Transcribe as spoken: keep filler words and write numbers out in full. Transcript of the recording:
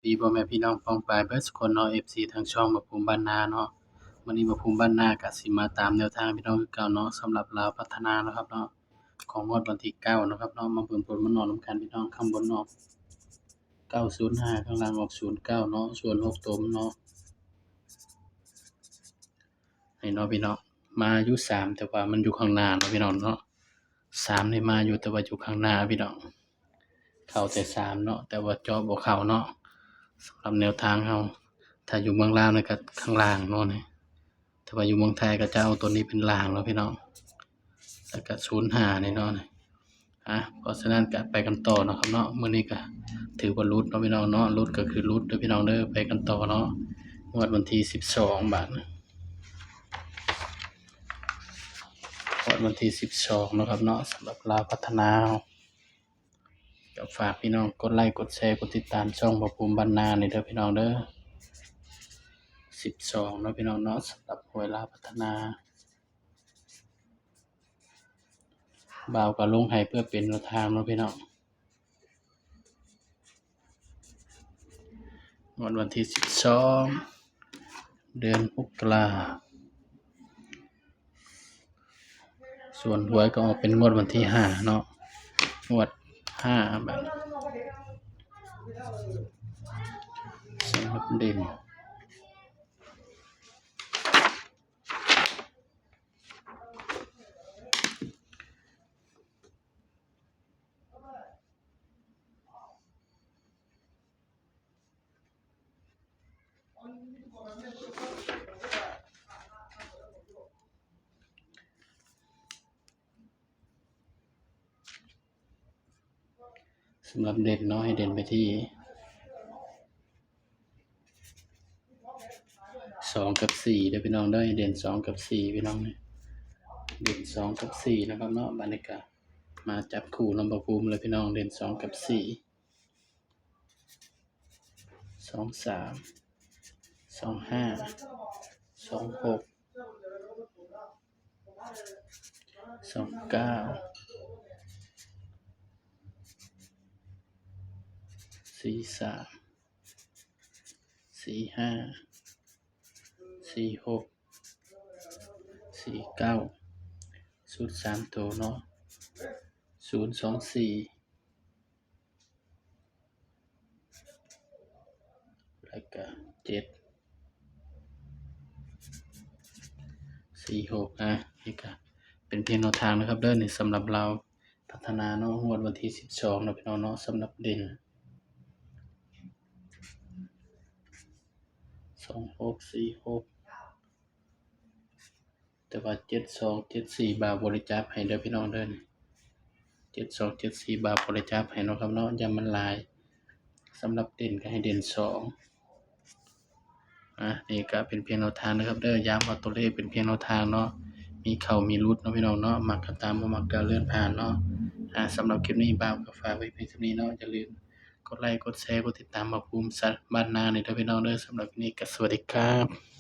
ดีพ่อแม่พี่น้องป้องปายเบิดสุคนเนาะ เอฟซี ทางช่องบ่าวภูมิบ้านนาเนาะ มื้อนี้บ่าวภูมิบ้านนาก็สิมาตามแนวทางพี่น้องคือเก่าเนาะ สำหรับลาวพัฒนาเนาะครับเนาะ ของงวดวันที่เก้าเนาะครับเนาะ มาเบิ่งผลมันออกนำกันพี่น้อง ข้างบนออกเก้าศูนย์ห้า ข้างล่างออกศูนย์เก้าเนาะ ส่วนหกตัวมันเนาะ นี่เนาะพี่น้อง มาอยู่สาม แต่ว่ามันอยู่ข้างหน้าเนาะพี่น้องเนาะ สามนี่มาอยู่ แต่ว่าอยู่ข้างหน้าพี่น้อง เข้าแต่สามเนาะ แต่ว่าเจาะบ่เข้าเนาะ สำหรับแนวทางเฮา ถ้าอยู่เมืองลาวนี่ก็ข้างล่างเนาะนี่ แต่ว่าอยู่เมืองไทยก็จะเอาตัวนี้เป็นล่างเนาะพี่น้อง แล้วก็ศูนย์ห้านี่เนาะนี่ อ่ะ เพราะฉะนั้นก็ไปกันต่อเนาะครับเนาะ มื้อนี้ก็ถือว่าหลุดเนาะพี่น้องเนาะ หลุดก็คือหลุดเด้อพี่น้องเด้อ ไปกันต่อเนาะ งวดวันที่สิบสอง บาดนะ งวดวันที่สิบสองเนาะครับเนาะ สำหรับลาวพัฒนา ก็ฝากพี่น้องกดไลค์ กดแชร์ กดติดตามช่องบ่าวภูมิบ้านนานี่เด้อพี่น้องเด้อ สิบสองเนาะพี่น้องเนาะ สำหรับหวยลาวพัฒนา บ่าวก็ลงให้เพื่อเป็นแนวทางเนาะพี่น้อง งวดวันที่สิบสอง เดือนมกรา ส่วนหวยก็ออกเป็นงวดวันที่ห้าเนาะ งวดห้า บาด สำหรับเด่น สำหรับเด่นเนาะ ให้เด่นไปที่ สองกับสี่เด้อพี่น้องเด้อ ให้เด่นสองกับสี่พี่น้องเนี่ย เด่นสองกับสี่นะครับเนาะ บาดนี้ก็มาจับคู่นำบ่าวภูมิเลยพี่น้อง เด่นสองกับสี่ สองสาม สองห้า สองหก สองเก้า สี่สาม สี่ห้า สี่หก สี่เก้า ชุดสามตัวเนาะ ศูนย์สองสี่ แล้วก็ เจ็ด สี่หก อ่ะ นี่ก็เป็นเพียงแนวทางนะครับเด้อ นี่สำหรับลาวพัฒนาเนาะ งวดวันที่สิบสองเนาะพี่น้องเนาะ สำหรับเด่น สองหก สี่หก แต่ว่า เจ็ดสอง เจ็ดสี่ บ่าวบ่ได้จับให้เด้อพี่น้องเด้อ เจ็ดสอง เจ็ดสี่ บ่าวบ่ได้จับให้เนาะครับเนาะ ย่านมันหลาย สำหรับเด่นก็ให้เด่นสอง อ่ะ นี่ก็เป็นเพียงแนวทางนะครับเด้อ ย้ำว่าตัวเลขเป็นเพียงแนวทางเนาะ มีเข้ามีหลุดเนาะพี่น้องเนาะ มักก็ตาม บ่มักก็เลื่อนผ่านเนาะ อ่ะ สำหรับคลิปนี้บ่าวก็ฝากไว้เพียงเท่านี้เนาะ อย่าลืมกดไลค์ กดแชร์ กดติดตามบ่าวภูมิบ้านนานี่เด้อพี่น้องเด้อ สำหรับคลิปนี้ก็สวัสดีครับ